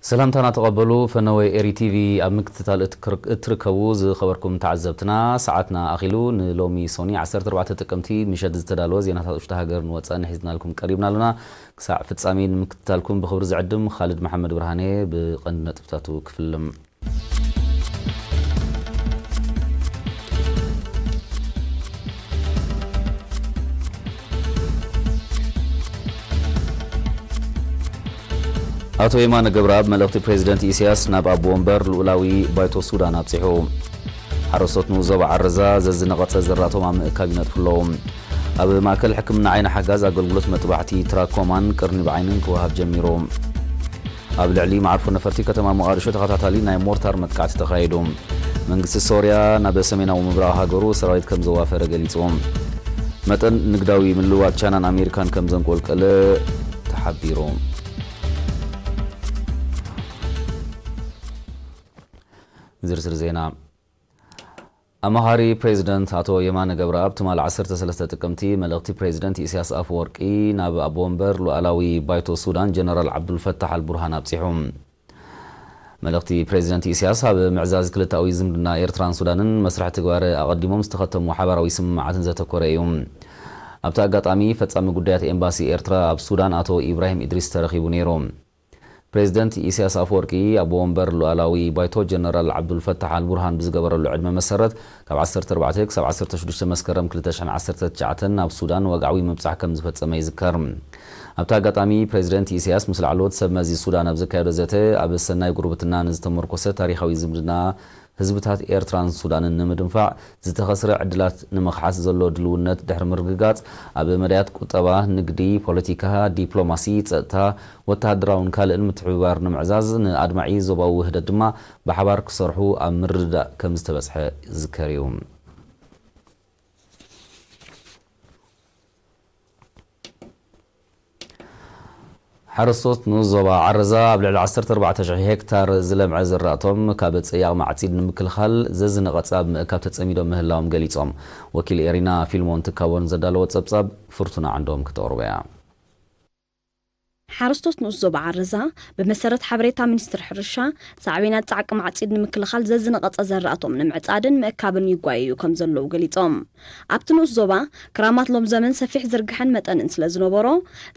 ሰላምታና ተቐበሉ። ፈነወ ኤሪ ቲቪ ኣብ ምክትታል እትክር-፣ እትርከቡ ዝኸበርኩም ተዓዘብትና፣ ሰዓትና ኣኺሉ። ንሎሚ ሶኒ ዓሰርተ ኣርባዕተ ጥቅምቲ ምሸት ዝተዳለወ ዜናታት ውሽጢ ሃገርን ወጻእን ሒዝናልኩም ቀሪብና ኣለና። ክሳዕ ፍጻሜ ንምክትታልኩም ብኽብሪ ዝዕድም ኻልድ መሓመድ ብርሃኔ። ብቐንዲ ነጥብታቱ ክፍልም። ኣቶ የማነ ገብረኣብ መልእኽቲ ፕሬዚደንት ኢሳያስ ናብ ኣቦ ወንበር ልኡላዊ ባይቶ ሱዳን ኣብጺሑ። ሓረስቶት ንኡስ ዞባ ዓረዛ ዘዝነቐጸ ዘራእቶም ኣብ ምእካብ ይነጥፉ ኣለዉ። ኣብ ማእከል ሕክምና ዓይኒ ሓጋዝ ኣገልግሎት መጥባሕቲ ትራኮማን ቅርኒ ብዓይንን ክወሃብ ጀሚሩ። ኣብ ልዕሊ መዓርፎ ነፈርቲ ከተማ ሞቓዲሾ ተኸታታሊ ናይ ሞርታር መጥቃዕቲ ተኻይዱ። መንግስቲ ሶርያ ናብ ሰሜናዊ ምብራቕ ሃገሩ ሰራዊት ከም ዘዋፈረ ገሊጹ። መጠን ንግዳዊ ምልውዋጥ ቻይናን ኣሜሪካን ከም ዘንቆልቀለ ተሓቢሩ። ዝርዝር ዜና። ኣማኻሪ ፕሬዚደንት ኣቶ የማነ ገብረኣብ ትማል ዓሰርተ ሰለስተ ጥቅምቲ መልእኽቲ ፕሬዚደንት ኢሳያስ ኣፈወርቂ ናብ ኣቦ ወንበር ሉዓላዊ ባይቶ ሱዳን ጀነራል ዓብዱልፈታሕ ኣልቡርሃን ኣብጺሑ። መልእኽቲ ፕሬዚደንት ኢሳያስ ኣብ ምዕዛዝ ክልተኣዊ ዝምድና ኤርትራን ሱዳንን መስርሕ ትግባረ ኣቐዲሞም ዝተኸተሙ ሓባራዊ ስምምዓትን ዘተኮረ እዩ። ኣብቲ ኣጋጣሚ ፈጻሚ ጉዳያት ኤምባሲ ኤርትራ ኣብ ሱዳን ኣቶ ኢብራሂም ኢድሪስ ተረኺቡ ነይሩ። ፕሬዚደንት ኢሳያስ ኣፈወርቂ ኣቦ ወንበር ሉዓላዊ ባይቶ ጀነራል ዓብዱልፈታሕ ኣልቡርሃን ብዝገበረሉ ዕድመ መሰረት ካብ ዓሰርተ ኣርባዕተ ክሳብ ዓሰርተ ሽዱሽተ መስከረም ክልተ ሽሕን ዓሰርተ ትሽዓተን ናብ ሱዳን ወግዓዊ ምብጻሕ ከም ዝፈጸመ ይዝከር። ኣብቲ ኣጋጣሚ ፕሬዚደንት ኢሳያስ ምስ ላዕለዎት ሰብ መዚ ሱዳን ኣብ ዘካየዶ ዘተ ኣብ ሰናይ ጉርብትና ንዝተመርኮሰ ታሪኻዊ ዝምድና ህዝብታት ኤርትራን ሱዳንን ንምድንፋዕ፣ ዝተኸስረ ዕድላት ንምኽሓስ ዘሎ ድልውነት ድሕሪ ምርግጋጽ፣ ኣብ መዳያት ቁጠባ፣ ንግዲ፣ ፖለቲካ፣ ዲፕሎማሲ፣ ጸጥታ፣ ወተሃደራውን ካልእን ምትሕብባር ንምዕዛዝ፣ ንኣድማዒ ዞባዊ ውህደት ድማ ብሓባር ክሰርሑ ኣብ ምርድዳእ ከም ዝተበጽሐ ዝዝከር እዩ። ሓረስቶት ንኡስ ዞባ ዓረዛ ኣብ ልዕሊ ዓሰርተ ኣርባዕተ ሽሕ ሄክታር ዝለምዐ ዝራእቶም ካብ ጸያቕ ማዕጺድ ንምክልኻል ዘዝነቐጸ ኣብ ምእካብ ተጸሚዶም ምህላዎም ገሊጾም። ወኪል ኤሪና ፊልሞን ትካቦን ዘዳለዎ ጸብጻብ ፍርቱና ዓንዶም ክተቕርቦ እያ። ሓረስቶት ንኡስ ዞባ ዓረዛ ብመሰረት ሓበሬታ ሚኒስትሪ ሕርሻ ሳዕቤናት ጻዕቂ ማዕጺድ ንምክልኻል ዘዝነቐጸ ዘራእቶም ንምዕጻድን ምእካብን ይጓየዩ ከም ዘለዉ ገሊጾም። ኣብቲ ንኡስ ዞባ ክራማት ሎም ዘመን ሰፊሕ ዝርግሐን መጠንን ስለ ዝነበሮ፣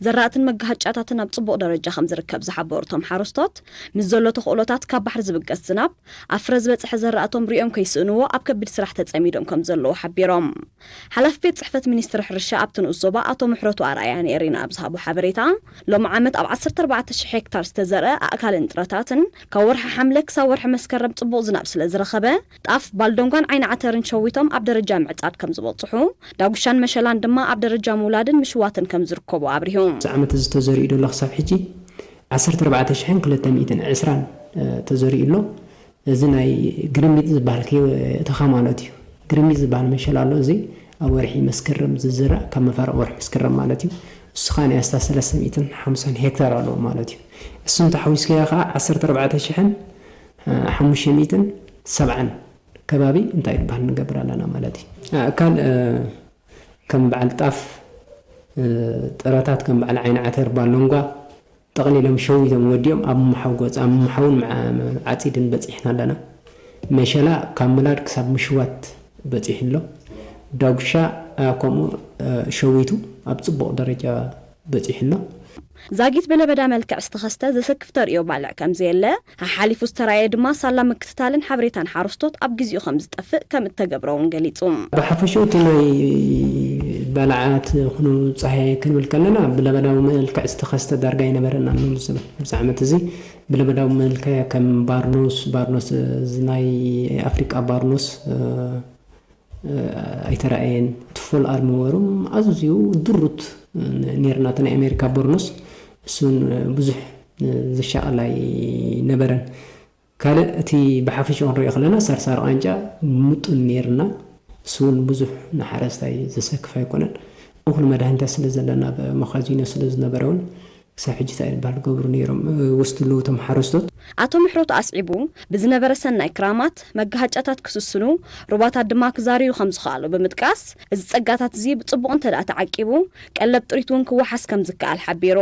ዘራእትን መጋሃጫታትን ኣብ ጽቡቕ ደረጃ ከም ዝርከብ ዝሓበሩ እቶም ሓረስቶት፣ ምስ ዘሎ ተኽእሎታት ካብ ባሕሪ ዝብገስ ዝናብ፣ ኣብ ፍረ ዝበጽሐ ዘራእቶም ሪኦም ከይስእንዎ ኣብ ከቢድ ስራሕ ተጸሚዶም ከም ዘለዉ ሓቢሮም። ሓላፊ ቤት ጽሕፈት ሚኒስትሪ ሕርሻ ኣብቲ ንኡስ ዞባ ኣቶ ምሕረቱ ኣርኣያ ንኤሪና ኣብ ዝሃቦ ሓበሬታ፣ ሎሚ ዓመት ኣብ ዓሰርተ ኣርባዕተ ሽሕ ሄክታር ዝተዘርአ ኣእካልን ጥረታትን ካብ ወርሒ ሓምለ ክሳብ ወርሒ መስከረም ጽቡቕ ዝናብ ስለ ዝረኸበ፣ ጣፍ፣ ባልዶንጓን ዓይኒ ዓተርን ሸዊቶም ኣብ ደረጃ ምዕጻድ ከም ዝበጽሑ፣ ዳጉሻን መሸላን ድማ ኣብ ደረጃ ምውላድን ምሽዋትን ከም ዝርከቡ ኣብሪሁ። እዚ ዓመት እዚ ተዘሪኡ ዘሎ ክሳብ ሕጂ ዓሰርተ ኣርባዕተ ሽሕን ክልተ ሚእትን ዕስራን፣ እ፣ ተዘሪኡ ኣሎ። እዚ ናይ ግርሚጥ ዝበሃል ከይ-፣ እተኻ ማለት እዩ። ግርሚጥ ዝበሃል መሸላ ኣሎ። እዚ ኣብ ወርሒ መስከረም ዝዝራእ፣ ካብ መፋርቕ ወርሒ መስከረም ማለት እዩ። እሱ ኸኣ ናይ ኣስታት ሰለስተ ሚእትን ሓምሳን ሄክታር ኣለዎ ማለት እዩ። እሱ እንተሓዊስካዮ ኸዓ ዓሰርተ ኣርባዕተ ሽሕን ሓሙሽተ ሚእትን ሰብዓን ከባቢ እንታይ ዝበሃል ንገብር ኣለና ማለት እዩ። ኣእካል፣ እ፣ ከም በዓል ጣፍ፣ እ፣ ጥረታት ከም በዓል ዓይኒ ዓተር፣ ባሎንጓ፣ ጠቕሊሎም ሸዊቶም ወዲኦም ኣብ ምሓው ገፅ፣ ኣብ ምሓውን መዓ-፣ ዓፂድን በፂሕና ኣለና። መሸላ ካብ ምላድ ክሳብ ምሽዋት በፂሑ ኣሎ። ዳጉሻ፣ እ፣ ከምኡ፣ እ፣ ሸዊቱ ኣብ ፅቡቕ ደረጃ በፂሑ ኣሎ። ዛጊት ብለበዳ መልክዕ ዝተኸስተ ዘሰክፍ ተርእዮ ባልዕ ከም ዘየለ፣ ሓሓሊፉ ዝተራእየ ድማ ሳላ ምክትታልን ሓበሬታን ሓረስቶት ኣብ ግዜኡ ከም ዝጠፍእ ከም እተገብረ እውን ገሊጹ። ብሓፈሽኡ እቲ ናይ ባልዓት ይኹኑ ጻህያይ ክንብል ከለና፣ ብለበዳዊ መልክዕ ዝተኸስተ ዳርጋ ኣይነበረን ኣብ ንብሉ ዘበን። ኣብዚ ዓመት እዚ ብለበዳዊ መልክዕ ከም ባርኖስ፣ ባርኖስ፣ እዚ ናይ ኣፍሪቃ ባርኖስ፣ እ፣ ኣይተራእየን። እቲ ፎል ኣርሚ ወርም ኣዝዩ ድሩት ነይርና፣ እቲ ናይ ኣሜሪካ ቦርኖስ እሱን ብዙሕ ዝሻቐል ኣይነበረን። ካልእ እቲ ብሓፈሻ ክንሪኦ ከለና ሰርሳር ቃንጫ ምጡን ነይርና፣ እሱ እውን ብዙሕ ንሓረስታይ ዘሰክፍ ኣይኮነን። እኹል መድሃኒታት ስለ ዘለና፣ ኣብ መኻዚኖ ስለ ዝነበረ እውን ክሳብ ሕጂ እንታይ ዝበሃል ገብሩ ነይሮም፣ እ፣ ውስቲ ኣለዉ እቶም ሓረስቶት። ኣቶ ምሕረቱ ኣስዒቡ፣ ብዝነበረ ሰናይ ክራማት መጋሃጫታት ክስስኑ፣ ሩባታት ድማ ክዛርዩ ከም ዝኸኣሉ ብምጥቃስ፣ እዚ ጸጋታት እዚ ብጽቡቕ እንተ ደኣ ተዓቂቡ፣ ቀለብ ጥሪት እውን ክወሓስ ከም ዝከኣል ሓቢሩ።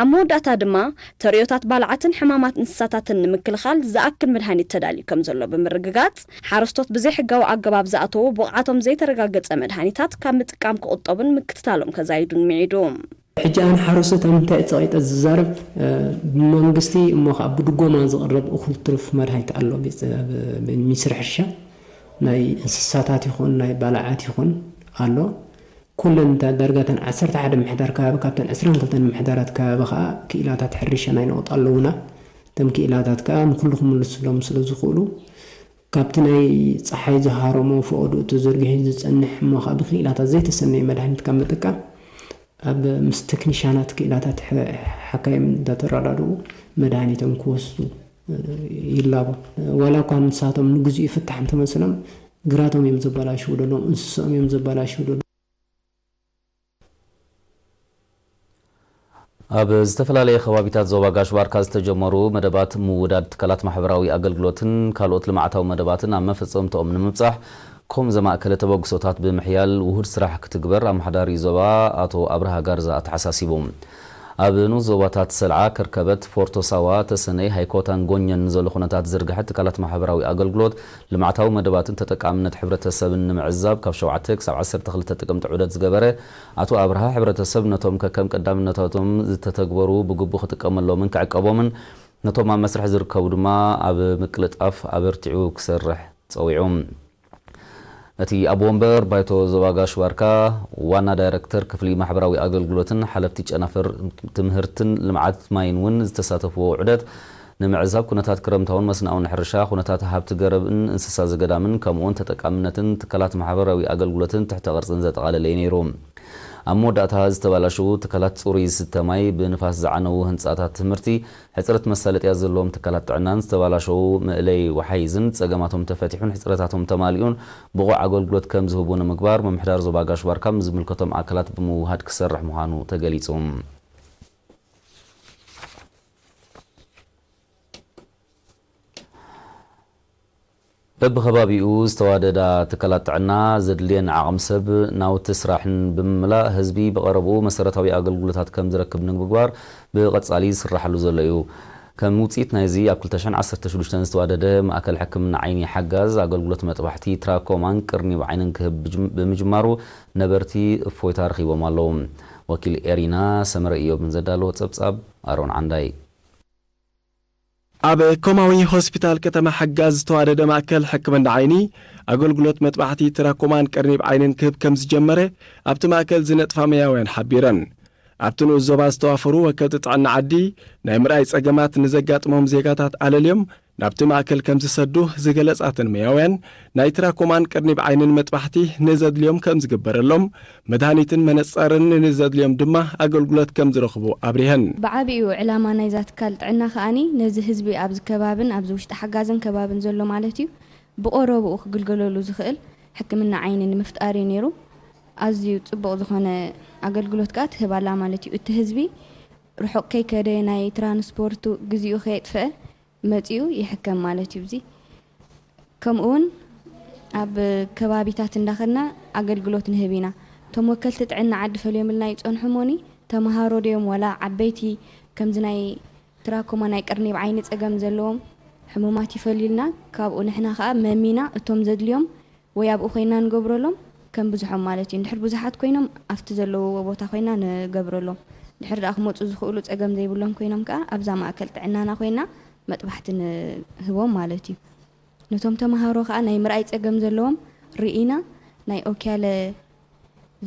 ኣብ መወዳእታ ድማ፣ ተርእዮታት ባልዓትን ሕማማት እንስሳታትን ንምክልኻል ዝኣክል መድሃኒት ተዳልዩ ከም ዘሎ ብምርግጋጽ፣ ሓረስቶት ብዘይሕጋዊ ኣገባብ ዝኣተዉ ብቕዓቶም ዘይተረጋገጸ መድሃኒታት ካብ ምጥቃም ክቑጠቡን ምክትታሎም ከዛይዱን ምዒዱ። ሕጂ ኣነ ሓረስቶት ኣብ ምንታይ ጸቒጠ ዝዛረብ፣ እ፣ ብመንግስቲ እሞ ኸኣ ብድጎማ ዝቕረብ እኹል ትርፍ መድሃኒት ኣሎ፣ ቤት፣ ብ-፣ ሚኒስትሪ ሕርሻ ናይ እንስሳታት ይኹን ናይ ባልዓት ይኹን ኣሎ። ኩለን እታ ዳርጋ እተን ዓሰርተ ሓደ ምሕዳር ከባቢ፣ ካብተን ዕስራን ክልተን ምሕዳራት ከባቢ ኸኣ ክኢላታት ሕርሻ ናይ ነቑጣ ኣለዉና። እቶም ክኢላታት ከኣ ንኹሉ ክምልሱሎም ስለ ዝኽእሉ፣ ካብቲ ናይ ጸሓይ ዝሃረሞ ፈቐዶኡ ተዘርጊሑ ዝጸንሕ እሞ ኸኣ ብክኢላታት ዘይተሰነየ መድሃኒት ካብ ምጥቃም፣ ኣብ ምስ ቴክኒሻናት ክኢላታት ሐ-፣ ሓካይም እንዳተረዳድኡ መድሃኒቶም ክወስዱ ይላቦ። ዋላ እኳ ንሳቶም ንግዚኡ ይፍታሕ እንተመሰሎም፣ ግራቶም እዮም ዘበላሽዉ ዘለዉ፣ እንስሳኦም እዮም ዘበላሽዉ ዘለዉ። ኣብ ዝተፈላለየ ከባቢታት ዞባ ጋሽ ባርካ ዝተጀመሩ መደባት ምውዳድ ትካላት ማሕበራዊ ኣገልግሎትን ካልኦት ልምዓታዊ መደባትን ኣብ መፈጸምትኦም ንምብጻሕ፣ ኮም ዘማእከለ ተበግሶታት ብምሕያል ውሁድ ስራሕ ክትግበር ኣመሓዳሪ ዞባ ኣቶ ኣብርሃ ጋርዛ ኣተሓሳሲቡ። ኣብ ንኡስ ዞባታት ሰልዓ፣ ከርከበት፣ ፎርቶ ሳዋ፣ ተሰነይ፣ ሃይኮታን ጎኘን ንዘሎ ኩነታት ዝርግሐ ትካላት ማሕበራዊ ኣገልግሎት፣ ልምዓታዊ መደባትን ተጠቃምነት ሕብረተሰብን ንምዕዛብ ካብ ሸውዓተ ክሳብ ዓሰርተ ክልተ ጥቅምቲ ዑደት ዝገበረ ኣቶ ኣብርሃ፣ ሕብረተሰብ ነቶም ከከም ቀዳምነታቶም ዝተተግበሩ ብግቡእ ክጥቀመሎምን ክዕቀቦምን፣ ነቶም ኣብ መስርሕ ዝርከቡ ድማ ኣብ ምቅልጣፍ ኣበርቲዑ ክሰርሕ ጸዊዑ። እቲ ኣቦ ወንበር ባይቶ ዞባ ጋሽ ባርካ ዋና ዳይረክተር ክፍሊ ማሕበራዊ ኣገልግሎትን ሓለፍቲ ጨናፍር ትምህርትን ልምዓት ማይን እውን ዝተሳተፍዎ ዑደት ንምዕዛብ ኩነታት ክረምታውን መስናውን ሕርሻ፣ ኩነታት ሃብቲ ገረብን እንስሳ ዘገዳምን ከምኡውን ተጠቃምነትን ትካላት ማሕበራዊ ኣገልግሎትን ትሕተ ቅርጽን ዘጠቓለለ እዩ ነይሩ። ኣብ መወዳእታ ዝተባላሸዉ ትካላት ጽሩይ ዝስተ ማይ፣ ብንፋስ ዝዓነዉ ህንጻታት ትምህርቲ፣ ሕጽረት መሳለጥያ ዘለዎም ትካላት ጥዕናን ዝተባላሸዉ መእለይ ወሓይዝን ጸገማቶም ተፈቲሑን ሕጽረታቶም ተማሊኡን ብቑዕ ኣገልግሎት ከም ዝህቡ ንምግባር ምምሕዳር ዞባ ጋሽ ባርካ ምስ ዝምልከቶም ኣካላት ብምውሃድ ክሰርሕ ምዃኑ ተገሊጹ። በብኸባቢኡ ዝተዋደዳ ትካላት ጥዕና ዘድልየን ዓቕሚ ሰብ ናውቲ ስራሕን ብምምላእ ህዝቢ ብቐረብኡ መሰረታዊ ኣገልግሎታት ከም ዝረክብ ንምግባር ብቐጻሊ ይስራሓሉ ዘሎ እዩ። ከም ውጽኢት ናይዚ ኣብ ክልተ ሽሕን ዓሰርተ ሽዱሽተን ዝተዋደደ ማእከል ሕክምና ዓይኒ ሓጋዝ ኣገልግሎት መጥባሕቲ ትራኮማን ቅርኒብ ዓይንን ክህብ ብጅም-፣ ብምጅማሩ ነበርቲ እፎይታ ረኺቦም ኣለዉ። ወኪል ኤሪና ሰመረ ኢዮብን ዘዳለዎ ጸብጻብ ኣሮን ዓንዳይ። ኣብ ኮማዊ ሆስፒታል ከተማ ሓጋዝ ዝተዋደደ ማእከል ሕክምና ዓይኒ ኣገልግሎት መጥባሕቲ ትራኮማን ቅርኒብ ዓይንን ክህብ ከም ዝጀመረ ኣብቲ ማእከል ዝነጥፋ መያውያን ሓቢረን። ኣብቲ ንኡስ ዞባ ዝተዋፈሩ ወከልቲ ጥዕና ዓዲ ናይ ምርኣይ ጸገማት ንዘጋጥሞም ዜጋታት ኣለልዮም ናብቲ ማእከል ከም ዝሰዱ ዝገለጻተን መያውያን፣ ናይ ትራኮማን ቅርኒብ ዓይንን መጥባሕቲ ንዘድልዮም ከም ዝግበረሎም፣ መድሃኒትን መነጸርን ንዘድልዮም ድማ ኣገልግሎት ከም ዝረኽቡ ኣብሪሀን። ብዓቢኡ ዕላማ ናይዛ ትካል ጥዕና ከኣኒ ነዚ ህዝቢ ኣብዚ ከባብን ኣብዚ ውሽጢ ሓጋዝን ከባብን ዘሎ ማለት እዩ ብቐረብኡ ክግልገለሉ ዝኽእል ሕክምና ዓይኒ ንምፍጣር እዩ ነይሩ። ኣዝዩ ጽቡቕ ዝኾነ ኣገልግሎት ከኣ ትህብ ኣላ ማለት እዩ። እቲ ህዝቢ ርሑቕ ከይከደ ናይ ትራንስፖርቱ ግዜኡ ከየጥፍአ መጺኡ ይሕከም ማለት እዩ። እዚ ከምኡ እውን ኣብ ከባቢታት እንዳኸድና ኣገልግሎት ንህብ ኢና። እቶም ወከልቲ ጥዕና ዓዲ ፈልዮምልና ይጸንሑ እሞኒ፣ ተምሃሮ ድዮም ዋላ ዓበይቲ፣ ከምዚ ናይ ትራኮማ ናይ ቅርኒ ብዓይኒ ጸገም ዘለዎም ሕሙማት ይፈልዩልና። ካብኡ ንሕና ከኣ መሚና እቶም ዘድልዮም ወይ ኣብኡ ኮይና ንገብረሎም ከም ብዙሖም ማለት እዩ። እንድሕር ብዙሓት ኮይኖም ኣብቲ ዘለውዎ ቦታ ኮይና ንገብረሎም። እንድሕር ደኣ ክመጹ ዝኽእሉ ጸገም ዘይብሎም ኮይኖም ከኣ ኣብዛ ማእከል ጥዕናና ኮይና መጥባሕቲ ንህቦም ማለት እዩ። ነቶም ተምሃሮ ከኣ ናይ ምርኣይ ጸገም ዘለዎም ርኢና ናይ ኦክያለ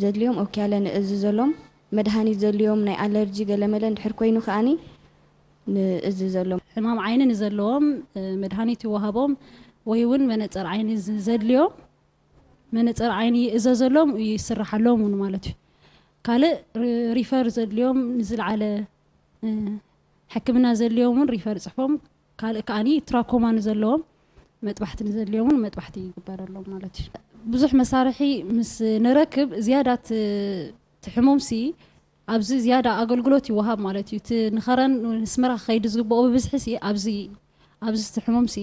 ዘድልዮም ኦክያለ ንእዝዘሎም፣ መድሃኒት ዘድልዮም ናይ ኣለርጂ ገለመለ እንድሕር ኮይኑ ከኣኒ ንእዝዘሎም። ሕማም ዓይኒ ንዘለዎም፣ እ፣ መድሃኒት ይወሃቦም ወይ እውን መነጸር ዓይኒ ዝ-፣ ዘድልዮም መነጸር ዓይኒ ይእዘዘሎም ይስርሓሎም እውን ማለት እዩ። ካልእ ሪ-፣ ሪፈር ዘድልዮም ንዝለዓለ፣ እ፣ ሕክምና ዘድልዮም እውን ሪፈር ይጽሕፎም። ካልእ ከኣኒ ትራኮማ ንዘለዎም መጥባሕቲ ንዘድልዮም እውን መጥባሕቲ ይግበረሎም ማለት እዩ። ብዙሕ መሳርሒ ምስ ንረክብ ዝያዳ ት-፣ እቲ ሕሙምሲ ኣብዚ ዝያዳ ኣገልግሎት ይወሃብ ማለት እዩ። እቲ ንኸረን ንስመራ ክኸይድ ዝግብኦ ብብዝሒ ሲ ኣብዚ ኣብዚ እቲ ሕሙምሲ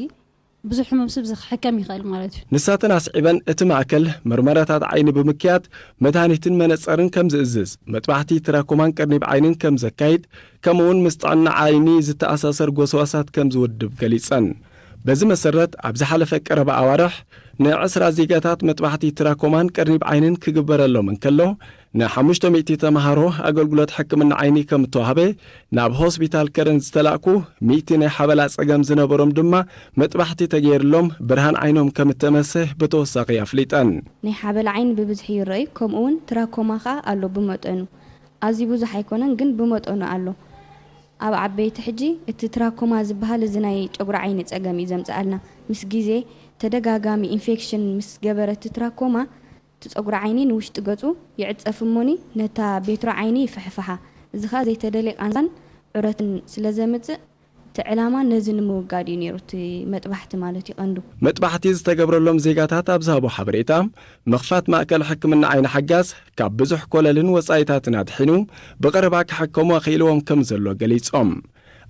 ብዙሕ ሕሙምሲ ብዚ ክሕከም ይኽእል ማለት እዩ። ንሳተን ኣስዒበን እቲ ማእከል መርመራታት ዓይኒ ብምክያድ መድሃኒትን መነጸርን ከም ዝእዝዝ፣ መጥባሕቲ ትራኮማን ቀርኒብ ዓይንን ከም ዘካይድ፣ ከምኡውን ምስ ጥዕና ዓይኒ ዝተኣሳሰር ጎስዋሳት ከም ዝውድብ ገሊጸን። በዚ መሰረት ኣብ ዝሓለፈ ቀረባ ኣዋርሕ ንዕስራ ዜጋታት መጥባሕቲ ትራኮማን ቀርኒብ ዓይንን ክግበረሎም እንከሎ፣ ንሓሙሽተ ሚእቲ ተምሃሮ ኣገልግሎት ሕክምና ዓይኒ ከም እተዋህበ፣ ናብ ሆስፒታል ከረን ዝተላእኩ ሚእቲ ናይ ሓበላ ጸገም ዝነበሮም ድማ መጥባሕቲ ተገይርሎም ብርሃን ዓይኖም ከም እተመሰ ብተወሳኺ ኣፍሊጠን። ናይ ሓበላ ዓይኒ ብብዝሒ ይረኣዩ፣ ከምኡ እውን ትራኮማ ከኣ ኣሎ ብመጠኑ። ኣዝዩ ብዙሕ ኣይኮነን፣ ግን ብመጠኑ ኣሎ። ኣብ ዓበይቲ ሕጂ እቲ ትራኮማ ዝበሃል እዚ ናይ ጨጉሪ ዓይኒ ጸገም እዩ ዘምጽኣልና። ምስ ግዜ ተደጋጋሚ ኢንፌክሽን ምስ ገበረ እቲ ትራኮማ እቲ ጸጉሪ ዓይኒ ንውሽጢ ገጹ ይዕጸፍ እሞኒ ነታ ቤትሮ ዓይኒ ይፍሕፍሓ። እዚ ኸኣ ዘይተደልየ ቃንዛን ዑረትን ስለ ዘምጽእ እቲ ዕላማ ነዚ ንምውጋድ እዩ ነይሩ እቲ መጥባሕቲ ማለት እዩ ቀንዱ። መጥባሕቲ ዝተገብረሎም ዜጋታት ኣብ ዝሃቦ ሓበሬታ፣ ምኽፋት ማእከል ሕክምና ዓይኒ ሓጋዝ ካብ ብዙሕ ኮለልን ወጻኢታትን ኣድሒኑ ብቐረባ ክሕከሙ ኣኽኢልዎም ከም ዘሎ ገሊጾም።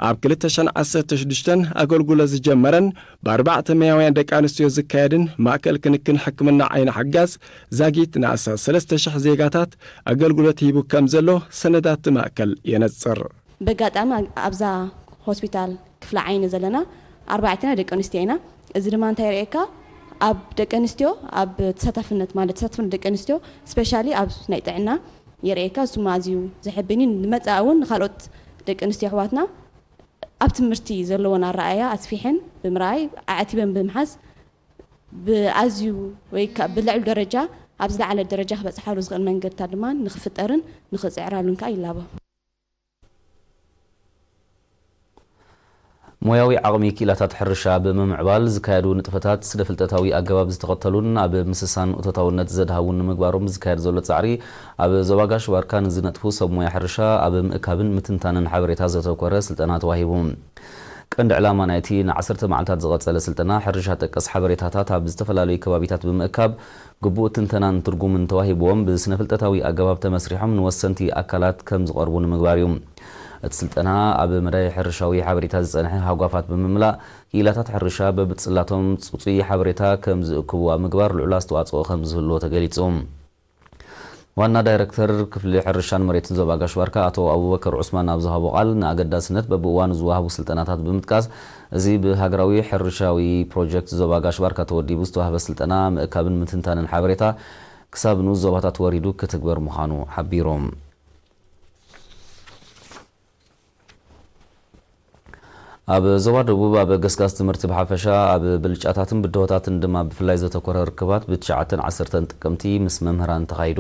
ኣብ ክልተ ሽሕን ዓሰርተ ሽዱሽተን ኣገልግሎት ዝጀመረን ብኣርባዕተ መያውያን ደቂ ኣንስትዮ ዝካየድን ማእከል ክንክን ሕክምና ዓይኒ ሓጋዝ ዛጊት ንኣስታት ሰለስተ ሽሕ ዜጋታት ኣገልግሎት ሂቡ ከም ዘሎ ሰነዳት እቲ ማእከል የነጽር። በጋጣሚ ኣብዛ ሆስፒታል ክፍሊ ዓይኒ ዘለና ኣርባዕተና ደቂ ኣንስትዮ ኢና። እዚ ድማ እንታይ የርእየካ? ኣብ ደቂ ኣንስትዮ፣ ኣብ ተሳታፍነት ማለት ተሳትፍነት ደቂ ኣንስትዮ ስፔሻሊ ኣብ ናይ ጥዕና የርእየካ። እሱማ ኣዝዩ ዘሕብን እዩ። ንመጻኢ እውን ንኻልኦት ደቂ ኣንስትዮ ኣሕዋትና ኣብ ትምህርቲ ዘለወን ኣረኣእያ ኣስፊሐን ብምርኣይ፣ ኣዕቲበን ብምሓዝ፣ ብኣዝዩ ወይ ከ-፣ ብልዕሊ ደረጃ፣ ኣብ ዝለዓለ ደረጃ ክበጽሓሉ ዝኽእል መንገድታት ድማ ንኽፍጠርን ንኽጽዕራሉን ከኣ ይላቦ። ሞያዊ ዓቕሚ ክኢላታት ሕርሻ ብምምዕባል ዝካየዱ ንጥፈታት ስነ ፍልጠታዊ ኣገባብ ዝተኸተሉን ኣብ ምስሳን እቶታውነት ዘድሃቡን ንምግባሮም ዝካየድ ዘሎ ጻዕሪ፣ ኣብ ዞባ ጋሽ ባርካ ንዝነጥፉ ሰብ ሞያ ሕርሻ ኣብ ምእካብን ምትንታንን ሓበሬታ ዘተኮረ ስልጠና ተዋሂቡ። ቀንዲ ዕላማ ናይቲ ንዓሰርተ መዓልታት ዝቐጸለ ስልጠና፣ ሕርሻ ጠቀስ ሓበሬታታት ኣብ ዝተፈላለዩ ከባቢታት ብምእካብ፣ ግቡእ ትንተናን ትርጉምን ተዋሂብዎም፣ ብስነ ፍልጠታዊ ኣገባብ ተመስሪሖም ንወሰንቲ ኣካላት ከም ዝቐርቡ ንምግባር እዩ። እቲ ስልጠና፣ ኣብ መዳይ ሕርሻዊ ሓበሬታ ዝጸንሐ ሃጓፋት ብምምላእ፣ ክኢላታት ሕርሻ በብጽላቶም ጽጹይ ሓበሬታ ከም ዝእክቡ ኣብ ምግባር ልዑል ኣስተዋጽኦ ከም ዝህልዎ ተገሊጹ። ዋና ዳይረክተር ክፍሊ ሕርሻን መሬትን ዞባ ጋሽ ባርካ ኣቶ ኣቡበከር ዑስማን ኣብ ዝሃቦ ቃል፣ ንኣገዳስነት በብእዋኑ ዝወሃቡ ስልጠናታት ብምጥቃስ፣ እዚ ብሃገራዊ ሕርሻዊ ፕሮጀክት ዞባ ጋሽ ባርካ ተወዲቡ ዝተዋህበ ስልጠና ምእካብን ምትንታንን ሓበሬታ ክሳብ ንኡስ ዞባታት ወሪዱ ክትግበር ምዃኑ ሓቢሩ። ኣብ ዞባ ደቡብ ኣብ ገስጋስ ትምህርቲ ብሓፈሻ፣ ኣብ ብልጫታትን ብድሆታትን ድማ ብፍላይ ዘተኮረ ርክባት ብትሽዓተን ዓሰርተን ጥቅምቲ ምስ መምህራን ተኻይዱ።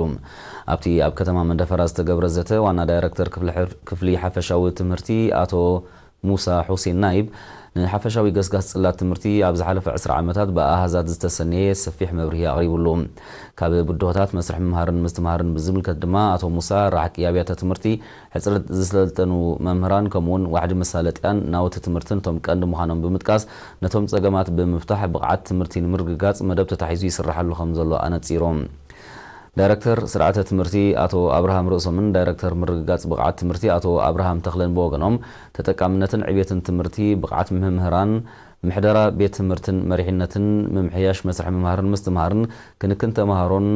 ኣብቲ ኣብ ከተማ መንደፈራ ዝተገብረ ዘተ ዋና ዳይረክተር ክፍሊ ሕር-፣ ክፍሊ ሓፈሻዊ ትምህርቲ ኣቶ ሙሳ ሑሴን ናይብ፣ ንሓፈሻዊ ገስጋስ ጽላት ትምህርቲ ኣብ ዝሓለፈ ዕስራ ዓመታት ብኣሃዛት ዝተሰነየ ሰፊሕ መብርሂ ኣቕሪቡሉ። ካብ ብድሆታት መስርሕ ምምሃርን ምስትምሃርን ብዝምልከት ድማ ኣቶ ሙሳ፣ ራሕቂ ኣብያተ ትምህርቲ፣ ሕጽረት ዝሰልጠኑ መምህራን፣ ከምኡውን ዋሕዲ መሳለጥያን ናውቲ ትምህርትን እቶም ቀንዲ ምዃኖም ብምጥቃስ፣ ነቶም ጸገማት ብምፍታሕ ብቕዓት ትምህርቲ ንምርግጋጽ መደብ ተታሒዙ ይስራሓሉ ከም ዘሎ ኣነጺሮም። ዳይረክተር ስርዓተ ትምህርቲ ኣቶ ኣብርሃም ርእሶምን ዳይረክተር ምርግጋጽ ብቕዓት ትምህርቲ ኣቶ ኣብርሃም ተኽለን ብወገኖም፣ ተጠቃምነትን ዕብየትን ትምህርቲ፣ ብቕዓት መምህራን፣ ምሕደራ ቤት ትምህርትን መሪሕነትን፣ ምምሕያሽ መስርሕ ምምሃርን ምስትምሃርን፣ ክንክን ተምሃሮን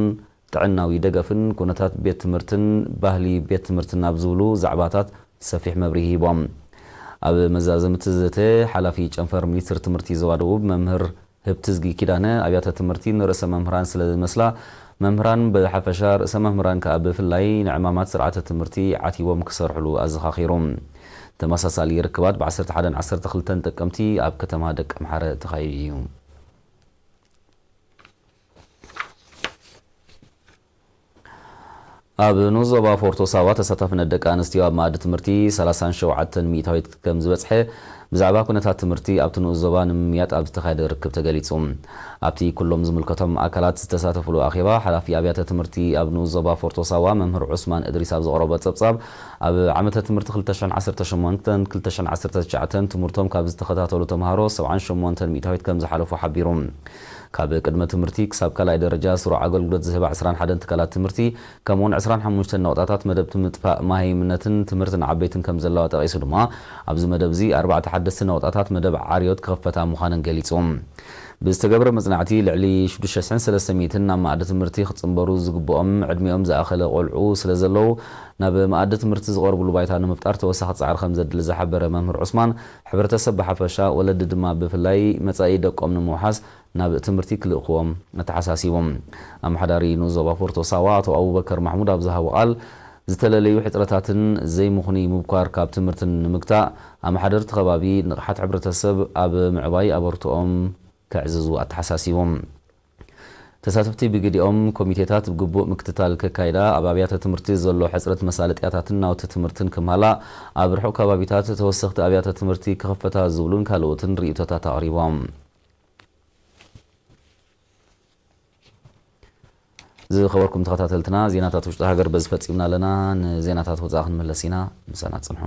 ጥዕናዊ ደገፍን፣ ኩነታት ቤት ትምህርትን ባህሊ ቤት ትምህርትን ኣብ ዝብሉ ዛዕባታት ሰፊሕ መብርሂ ሂቦም። ኣብ መዛዘምቲ ዘተ፣ ሓላፊ ጨንፈር ሚኒስትሪ ትምህርቲ ዞባ ደቡብ መምህር ህብትዝጊ ኪዳነ፣ ኣብያተ ትምህርቲ ንርእሰ መምህራን ስለ ዝመስላ፣ መምህራን ብሓፈሻ፣ ርእሰ መምህራን ከኣ ብፍላይ ንዕማማት ስርዓተ ትምህርቲ ዓቲቦም ክሰርሕሉ ኣዘኻኺሩ። ተመሳሳሊ ርክባት ብ11ን 12ን ጥቅምቲ ኣብ ከተማ ደቀምሓረ ተኻይዱ እዩ። ኣብ ንኡስ ዞባ ፎርቶ ሳዋ ተሳታፍነት ደቂ ኣንስትዮ ኣብ መኣዲ ትምህርቲ ሰላሳን ሸውዓተን ሚእታዊት ከም ዝበጽሐ ብዛዕባ ኩነታት ትምህርቲ ኣብቲ ንኡስ ዞባ ንምምያጥ ኣብ ዝተኻየደ ርክብ ተገሊጹ። ኣብቲ ኩሎም ዝምልከቶም ኣካላት ዝተሳተፉሉ ኣኼባ፣ ሓላፊ ኣብያተ ትምህርቲ ኣብ ንኡስ ዞባ ፎርቶ ሳዋ መምህር ዑስማን እድሪስ ኣብ ዘቕረቦ ጸብጻብ፣ ኣብ ዓመተ ትምህርቲ ክልተ ሽሕን ዓሰርተ ሸሞንተን ክልተ ሽሕን ዓሰርተ ትሽዓተን ትምህርቶም ካብ ዝተኸታተሉ ተምሃሮ ሰብዓን ሸሞንተን ሚእታዊት ከም ዝሓለፉ ሓቢሩ። ካብ ቅድመ ትምህርቲ ክሳብ ካልኣይ ደረጃ ስሩዕ ኣገልግሎት ዝህባ ዕስራን ሓደን ትካላት ትምህርቲ፣ ከምኡውን ዕስራን ሓሙሽተን ነቑጣታት መደብ ምጥፋእ መሃይምነትን ትምህርቲ ንዓበይትን ከም ዘለዋ ጠቒሱ ድማ፣ ኣብዚ መደብ እዚ ኣርባዕተ ሓደስቲ ነቑጣታት መደብ ዓርዮት ክኽፈታ ምዃነን ገሊጹ። ብዝተገብረ መጽናዕቲ፣ ልዕሊ ሽዱሽተ ሽሕን ሰለስተ ሚእትን ናብ መኣዲ ትምህርቲ ክጽንበሩ ዝግብኦም ዕድሚኦም ዝኣኸለ ቆልዑ ስለ ዘለዉ፣ ናብ መኣዲ ትምህርቲ ዝቐርብሉ ባይታ ንምፍጣር ተወሳኺ ጻዕሪ ከም ዘድሊ ዝሓበረ መምህር ዑስማን፣ ሕብረተሰብ ብሓፈሻ፣ ወለዲ ድማ ብፍላይ፣ መጻኢ ደቆም ንምውሓስ ናብ ትምህርቲ ክልእኽዎም ኣተሓሳሲቡ። ኣመሓዳሪ ንኡስ ዞባ ፎርቶ ሳዋ ኣቶ ኣቡበከር ማሕሙድ ኣብ ዝሃቦ ቃል፣ ዝተለለዩ ሕጽረታትን ዘይምኽኑይ ምብኳር ካብ ትምህርትን ንምግታእ፣ ኣመሓደርቲ ከባቢ ንቕሓት ሕብረተሰብ ኣብ ምዕባይ ኣበርትኦም ከዕዝዙ ኣተሓሳሲቡ። ተሳተፍቲ ብግዲኦም፣ ኮሚቴታት ብግቡእ ምክትታል ከካይዳ፣ ኣብ ኣብያተ ትምህርቲ ዘሎ ሕጽረት መሳለጥያታትን ናውቲ ትምህርትን ክማላእ፣ ኣብ ርሑቕ ከባቢታት ተወሰኽቲ ኣብያተ ትምህርቲ ክኽፈታ ዝብሉን ካልኦትን ርእይቶታት ኣቕሪቦም። ዝኸበርኩም ተኸታተልትና፣ ዜናታት ውሽጢ ሃገር በዚ ፈጺምና ኣለና። ንዜናታት ወጻኢ ክንምለስ ኢና። ምሳና ጽንሑ።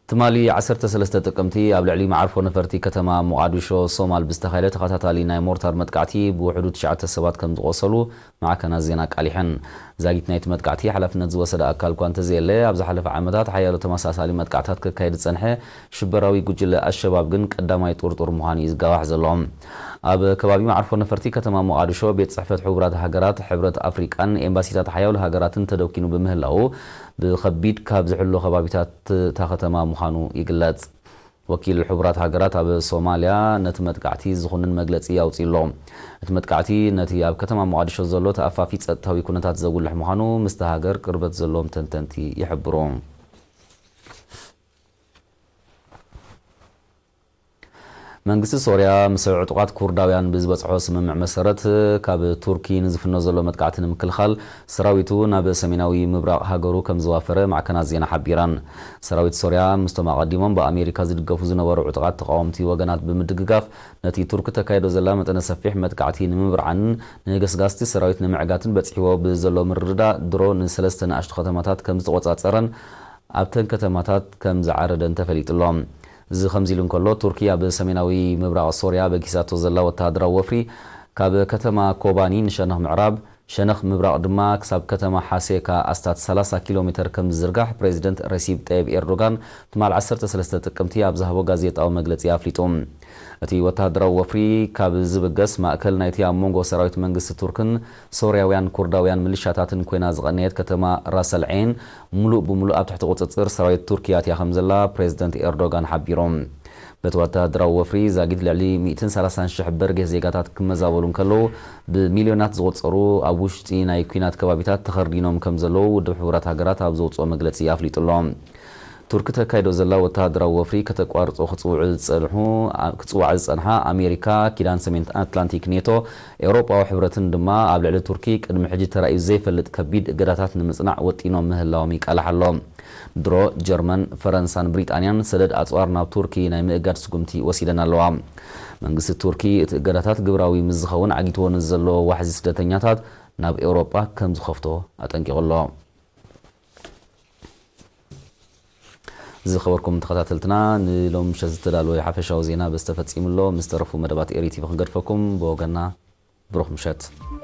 ትማሊ ዓሰርተ ሰለስተ ጥቅምቲ ኣብ ልዕሊ መዓርፎ ነፈርቲ ከተማ ሞቓዲሾ ሶማል ብዝተኻየደ ተኸታታሊ ናይ ሞርታር መጥቃዕቲ ብውሕዱ ትሽዓተ ሰባት ከም ዝቖሰሉ ማዕከናት ዜና ኣቃሊሐን። ዛጊት ናይቲ መጥቃዕቲ ሓላፍነት ዝወሰደ ኣካል እኳ እንተዘየለ፣ ኣብ ዝሓለፈ ዓመታት ሓያሎ ተመሳሳሊ መጥቃዕታት ከካይድ ዝጸንሐ ሽበራዊ ጉጅለ ኣሸባብ ግን ቀዳማይ ጥርጡር ምዃኑ እዩ ዝጋዋሕ ዘሎ። ኣብ ከባቢ መዓርፎ ነፈርቲ ከተማ ሞቓዲሾ ቤት ጽሕፈት ሕቡራት ሃገራት፣ ሕብረት ኣፍሪቃን ኤምባሲታት ሓያሎ ሃገራትን ተደኪኑ ብምህላዉ፣ ብኸቢድ ካብ ዝሕሎ ከባቢታት እታ ከተማ ምዃኑ ይግለጽ። ወኪል ሕቡራት ሃገራት ኣብ ሶማልያ ነቲ መጥቃዕቲ ዝኹንን መግለጺ ኣውጺኡ ኣሎ። እቲ መጥቃዕቲ ነቲ ኣብ ከተማ ሞቓዲሾ ዘሎ ተኣፋፊ ጸጥታዊ ኩነታት ዘጉልሕ ምዃኑ ምስቲ ሃገር ቅርበት ዘለዎም ተንተንቲ ይሕብሩ። መንግስቲ ሶርያ ምስ ዕጡቓት ኩርዳውያን ብዝበጽሖ ስምምዕ መሰረት፣ ካብ ቱርኪ ንዝፍኖ ዘሎ መጥቃዕቲ ንምክልኻል ሰራዊቱ ናብ ሰሜናዊ ምብራቕ ሃገሩ ከም ዘዋፈረ ማዕከናት ዜና ሓቢረን። ሰራዊት ሶርያ ምስቶም ኣቐዲሞም ብኣሜሪካ ዝድገፉ ዝነበሩ ዕጡቓት ተቓወምቲ ወገናት ብምድግጋፍ፣ ነቲ ቱርኪ ተካይዶ ዘላ መጠነ ሰፊሕ መጥቃዕቲ ንምብርዓንን ንገስጋስቲ ሰራዊት ንምዕጋትን በጺሕዎ ብዘሎ ምርድዳእ ድሮ ንሰለስተ ንኣሽቱ ከተማታት ከም ዝተቖጻጸረን ኣብተን ከተማታት ከም ዝዓረደን ተፈሊጡ ኣሎ። እዚ ከምዚ ኢሉ እንከሎ፣ ቱርኪ ኣብ ሰሜናዊ ምብራቕ ሶርያ በጊሳቶ ዘላ ወተሃደራዊ ወፍሪ ካብ ከተማ ኮባኒ ንሸነኽ ምዕራብ፣ ሸነኽ ምብራቕ ድማ ክሳብ ከተማ ሓሴካ ኣስታት ሰላሳ ኪሎ ሜተር ከም ዝዝርጋሕ ፕሬዚደንት ረሲብ ጠይብ ኤርዶጋን ትማል ዓሰርተ ሰለስተ ጥቅምቲ ኣብ ዝሃቦ ጋዜጣዊ መግለጺ ኣፍሊጡ። እቲ ወተሃደራዊ ወፍሪ ካብ ዝብገስ ማእከል ናይቲ ኣብ መንጎ ሰራዊት መንግስቲ ቱርክን ሶርያውያን ኩርዳውያን ሚሊሻታትን ኮይና ዝቐነየት ከተማ ራሰል ዔን፣ ምሉእ ብምሉእ ኣብ ትሕቲ ቁጽጽር ሰራዊት ቱርኪ ኣትያ ከም ዘላ ፕሬዚደንት ኤርዶጋን ሓቢሮም። በቲ ወተሃደራዊ ወፍሪ ዛጊት ልዕሊ ሚእትን ሰላሳን ሽሕ በርጌስ ዜጋታት ክመዛበሉ እንከለዉ፣ ብሚልዮናት ዝቑጸሩ ኣብ ውሽጢ ናይ ኲናት ከባቢታት ተኸርዲኖም ከም ዘለዉ ውድብ ሕቡራት ሃገራት ኣብ ዘውጽኦ መግለጺ ኣፍሊጡ ኣሎ። ቱርኪ ተካይዶ ዘላ ወተሃደራዊ ወፍሪ ከተቋርጾ ክጽውዑ ዝጸንሑ፣ ክጽውዓ ዝጸንሓ ኣሜሪካ፣ ኪዳን ሰሜን ኣትላንቲክ ኔቶ፣ ኤውሮጳዊ ሕብረትን ድማ ኣብ ልዕሊ ቱርኪ ቅድሚ ሕጂ ተራእዩ ዘይፈልጥ ከቢድ እገዳታት ንምጽናዕ ወጢኖም ምህላዎም ይቃላሕ ኣሎ። ድሮ ጀርመን፣ ፈረንሳን ብሪጣንያን ሰደድ ኣጽዋር ናብ ቱርኪ ናይ ምእጋድ ስጉምቲ ወሲደን ኣለዋ። መንግስቲ ቱርኪ እቲ እገዳታት ግብራዊ ምስ ዝኸውን ዓጊትዎ ንዘሎ ዋሕዚ ስደተኛታት ናብ ኤውሮጳ ከም ዝኸፍቶ ኣጠንቂቑ ኣሎ። ዝኸበርኩም ተኸታተልትና፣ ንሎሚ ምሸት ዝተዳለወ ሓፈሻዊ ዜና በዚ ተፈጺሙ ኣሎ። ምስ ተረፉ መደባት ኤሪ ቲቪ ክንገድፈኩም። ብወገንና ብሩኽ ምሸት።